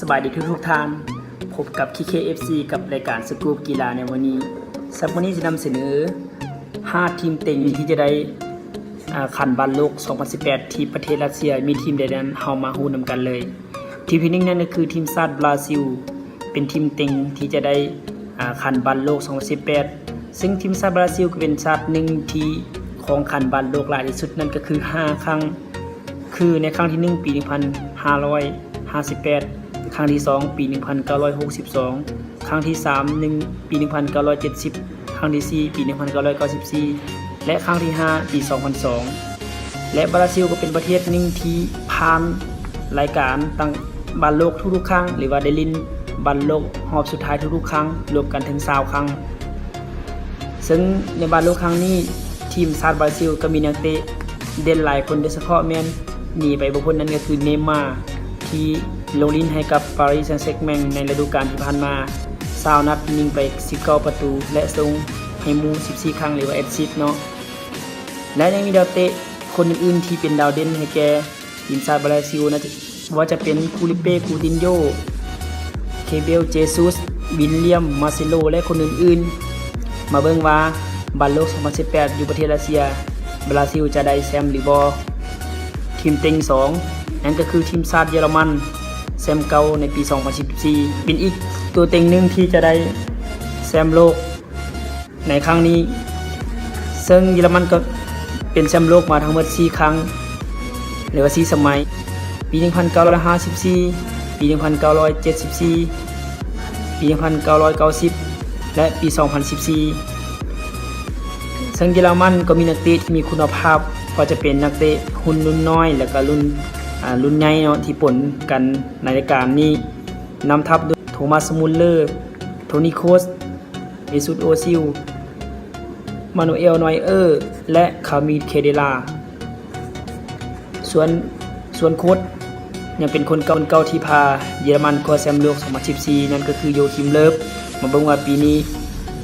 ສະບາຍດີທຸກໆທ່ານ, ພົບກັບ ຄິກເຄ ເອັຟຊີ ກັບລາຍການສະກູບກິລາໃນມື້ນີ້. ສຳລັບມື້ນີ້ຈະນຳສະເໜີຫ້າທີມເຕັງທີ່ຈະໄດ້ ອາ ຂັ້ນບານໂລກສອງພັນສິບແປດ ທີ່ປະເທດຣັດເຊຍ ມີທີມໃດນັ້ນ ເຮົາມາຮູ້ນຳກັນເລີຍ. ທີມທີໜຶ່ງນັ້ນກໍຄືທີມຊາດບຣາຊິລ ເປັນທີມເຕັງທີ່ຈະໄດ້ ອາ ຂັ້ນບານໂລກສອງພັນສິບແປດ ເຊິ່ງທີມຊາດບຣາຊິລກໍເປັນຊາດໜຶ່ງທີ່ຄອງຂັນບານໂລກຫຼາຍທີ່ສຸດ ນັ້ນກໍຄືຫ້າຄັ້ງ ຄືໃນຄັ້ງທີໜຶ່ງປີໜຶ່ງພັນຫ້າຮ້ອຍຫ້າສິບແປດ, ຄັ້ງທີສອງປີໜຶ່ງພັນເກົ້າຮ້ອຍຫົກສິບສອງ, ຄັ້ງທີສາມໜຶ່ງປີໜຶ່ງພັນເກົ້າຮ້ອຍເຈັດສິບ, ຄັ້ງທີສີ່ປີໜຶ່ງພັນເກົ້າຮ້ອຍເກົ້າສິບສີ່ ແລະ ຄັ້ງທີຫ້າປີສອງພັນສອງ ແລະ ບຣາຊິລກໍເປັນປະເທດໜຶ່ງທີ່ຜ່ານລາຍການຕັ້ງ ບານໂລກທຸກໆຄັ້ງ ຫຼືວ່າໄດ້ຫຼິ້ນບານໂລກຮອບສຸດທ້າຍທຸກໆຄັ້ງ ລວມກັນເຖິງຊາວຄັ້ງ. ເຊິ່ງໃນບານໂລກຄັ້ງນີ້ ທີມຊາດບຣາຊິລກໍມີນັກເຕະເດັ່ນຫຼາຍຄົນ ໂດຍສະເພາະແມ່ນໜີໄປບໍ່ພົ້ນນັ້ນກໍຄືເນມາ ທີ່ລົງຫຼິ້ນໃຫ້ກັບປາຣີແຊງແຊັງແມັງໃນລະດູການທີ່ຜ່ານມາ ຊາວນັດ ຍິງໄປສິບເກົ້າປະຕູ ແລະ ສົ່ງໃຫ້ໝູ່ສິບສີ່ຄັ້ງ ຫຼືວ່າແອັດຊິດເນາະ. ແລະ ຍັງມີນັກເຕະຄົນອື່ນໆທີ່ເປັນດາວເດັ່ນໃຫ້ແກ່ ທີມຊາດບຣາຊິລ ບໍ່ວ່າຈະເປັນ ຄູລິເປ ກູຕິນໂຍ, ເຄເບລ ເຈຊຸສ, ວິນລຽມ ມາເຊໂລ ແລະ ຄົນອື່ນໆ. ມາເບິ່ງວ່າບານໂລກສອງພັນສິບແປດ ຢູ່ປະເທດຣັດເຊຍ ບຣາຊິລຈະໄດ້ແຊມຫຼືບໍ່? ທີມເຕັງສອງ ນັ້ນກໍຄືທີມຊາດເຢຍລະມັນ ແຊມເກົ່າໃນປີສອງພັນສິບສີ່ ເປັນອີກຕົວເຕັງໜຶ່ງທີ່ຈະໄດ້ແຊມໂລກ ໃນຄັ້ງນີ້ ເຊິ່ງເຢຍລະມັນກໍເປັນແຊມໂລກມາທັງໝົດສີ່ຄັ້ງ ຫຼືວ່າສີ່ສະໄໝ, ປີໜຶ່ງພັນເກົ້າຮ້ອຍຫ້າສິບສີ່, ປີໜຶ່ງພັນເກົ້າຮ້ອຍເຈັດສິບສີ່, ປີໜຶ່ງພັນເກົ້າຮ້ອຍເກົ້າສິບ ແລະ ປີສອງພັນສິບສີ່. ເຊິ່ງເຢຍລະມັນກໍມີນັກເຕະທີ່ມີຄຸນນະພາບ ບໍ່ວ່າຈະເປັນນັກເຕະຮຸ່ນ ລຸ້ນນ້ອຍ ແລະ ກະລຸ້ນ ອາ ລຸ້ນໃຫຍ່ເນາະ ທີ່ປົນກັນໃນລາຍການນີ້ ນຳທັບໂດຍ ໂທມັສ ມຸນເລີ, ໂທນີ ໂຄຣສ, ເມຊຸດ ໂອຊິລ, ມານູເອລ ນອຍເອີ ແລະ ຄາມີ ເຄເດລາ. ສ່ວນ ສ່ວນໂຄດຍັງເປັນຄົນເກົ່າ ຄົນເກົ່າທີ່ພາເຢຍລະມັນຄວ້າແຊມໂລກສອງພັນສິບສີ່ ນັ້ນກໍຄື ໂຢຄິມ ເລີຟ. ມາເບິ່ງວ່າປີນີ້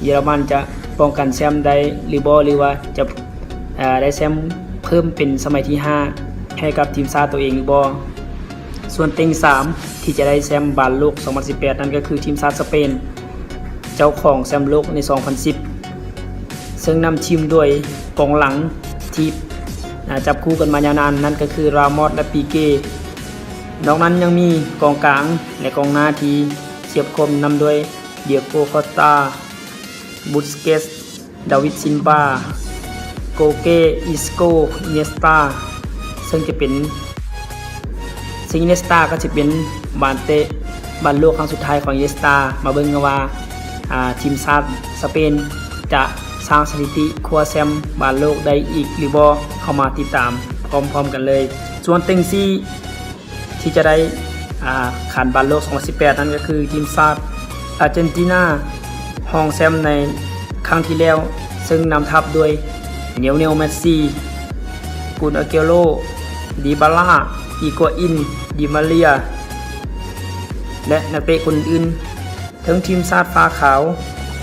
ເຢຍລະມັນຈະປ້ອງກັນແຊມໄດ້ຫຼືບໍ່ ຫຼືວ່າຈະ ອາ ໄດ້ແຊມເພີ່ມເປັນສະໄໝທີຫ້າໃຫ້ກັບທີມຊາດຕົວເອງຫຼືບໍ່. ສ່ວນເຕັງສາມ ທີ່ຈະໄດ້ແຊມບານໂລກສອງພັນສິບແປດ ນັ້ນກໍຄືທີມຊາດສະເປນ ເຈົ້າຂອງແຊມໂລກໃນສອງພັນສິບ ເຊິ່ງນຳທີມໂດຍກອງຫຼັງທີ່ ອາ ຈັບຄູ່ກັນມາຍາວນານ ນັ້ນກໍຄື ຣາມອສ ແລະ ປີເກ. ນອກນັ້ນຍັງມີກອງກາງ ແລະ ກອງໜ້າທີ່ສຽບຄົມ ນຳໂດຍ ດຽໂກ ຄອດຕາ, ບຸສເກັດ, ດາວິດ ຊິນບາ, ໂກເກ, ອິສໂກ, ອິນເນສຕາ ເຊິ່ງຈະເປັນ ເຊິ່ງອິນເນສຕາກໍຈະເປັນບານເຕະບານໂລກຄັ້ງສຸດທ້າຍຂອງອິນເນສຕາ. ມາເບິ່ງກັນວ່າ ອາ ທີມຊາດສະເປນຈະສ້າງສະຖິຕິຄວ້າແຊມບານໂລກໄດ້ອີກຫຼືບໍ່? ເຮົາມາຕິດຕາມພ້ອມໆກັນເລີຍ. ສ່ວນເຕັງສີ່ ທີ່ຈະໄດ້ ອາ ຂັນບານໂລກສອງພັນສິບແປດ ນັ້ນກໍຄືທີມຊາດອາເຈນຕິນາ ຮອງແຊມໃນຄັ້ງທີ່ແລ້ວ ເຊິ່ງນຳທັບໂດຍ ເນວເນວ ເມດຊີ, ກຸນ ອາເກໂລ, ດີບາລາ, ອີກົວອິນ, ດີມາເລຍ ແລະ ນັກເຕະຄົນອື່ນໆ. ເຖິງທີມຊາດຟ້າຂາວ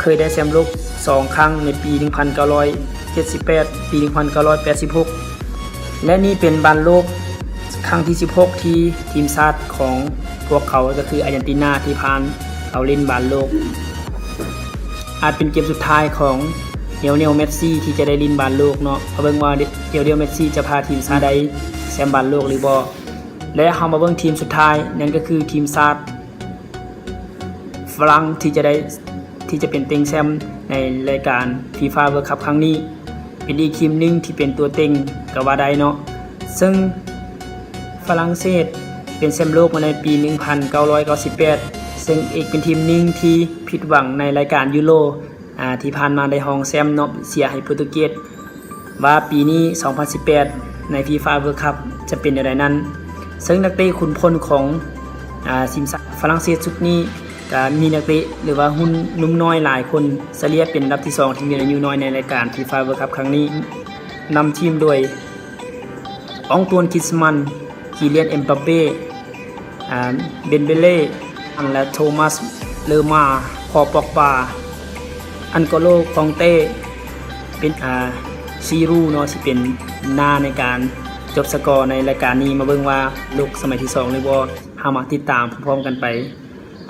ເຄີຍໄດ້ແຊມໂລກສອງຄັ້ງ ໃນປີໜຶ່ງພັນເກົ້າຮ້ອຍເຈັດສິບແປດ ປີໜຶ່ງພັນເກົ້າຮ້ອຍແປດສິບຫົກ ແລະ ນີ້ເປັນບານໂລກຄັ້ງທີສິບຫົກ ທີ່ທີມຊາດຂອງພວກເຂົາ ກໍຄືອາເຈນຕິນາ ທີ່ຜ່ານເຂົ້າຫຼິ້ນບານໂລກ. ອາດເປັນເກມສຸດທ້າຍຂອງ ເນວເນວ ເມດຊີ ທີ່ຈະໄດ້ຫຼິ້ນບານໂລກເນາະ. ມາເບິ່ງວ່າ ເນວເນວ ເມດຊີ ຈະພາທີມຊາດໄດ້ແຊມບານໂລກຫຼືບໍ່? ແລະ ເຮົາມາເບິ່ງທີມສຸດທ້າຍ ນັ້ນກໍຄືທີມຊາດ ຝຣັ່ງທີ່ຈະໄດ້ ທີ່ຈະເປັນເຕັງແຊມໃນລາຍການ ຟີຟາ ເວີລຄັບ ຄັ້ງນີ້ ເປັນອີກທີມໜຶ່ງທີ່ເປັນຕົວເຕັງກໍວ່າໄດ້ເນາະ. ເຊິ່ງຝຣັ່ງເສດເປັນແຊມໂລກມາໃນປີໜຶ່ງພັນເກົ້າຮ້ອຍເກົ້າສິບແປດ ເຊິ່ງອີກເປັນທີມໜຶ່ງທີ່ຜິດຫວັງໃນລາຍການຢູໂຣ ອາ ທີ່ຜ່ານມາໄດ້ຮອງແຊມເນາະ ເສຍໃຫ້ໂປຣຕຸເກດ. ວ່າປີນີ້ ສອງພັນສິບແປດ ໃນ ຟີຟາ ເວີລຄັບ ຈະເປັນແນວໃດນັ້ນ, ເຊິ່ງນັກເຕະຂຸນພົນຂອງ ອາ ທີມຊາດຝຣັ່ງເສດຊຸດນີ້ ກະມີນັກເຕະ ຫຼືວ່າຮຸ່ນໜຸ່ມນ້ອຍຫຼາຍຄົນ, ສະເລ່ຍເປັນລຳດັບທີສອງທີ່ມີອາຍຸນ້ອຍໃນລາຍການ ຟີຟາ ເວີລຄັບ ຄັ້ງນີ້, ນຳທີມໂດຍ ອອງຕວນ ກຣິດສະມັນ, ຄີລຽນ ເອັມບາເປ, ອາ ເບນເບເລ ແລະ ໂທມັສ ເລີມາ, ພໍ ປອກບາ, ອັນໂກໂລ ຄອງເຕ ເປັນ ອາ ຊີຣູເນາະ ທີ່ເປັນໜ້າໃນການ ຈົບສະກໍໃນລາຍການນີ້ ມາເບິ່ງວ່າໂລກສະໄໝທີສອງຫຼືບໍ່. ເຮົາມາຕິດຕາມພ້ອມໆກັນໄປ.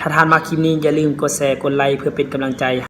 ຖ້າທ່ານມັກຄລິບນີ້ ຢ່າລືມກົດແຊ ກົດໄລ ເພື່ອເປັນກຳລັງໃຈ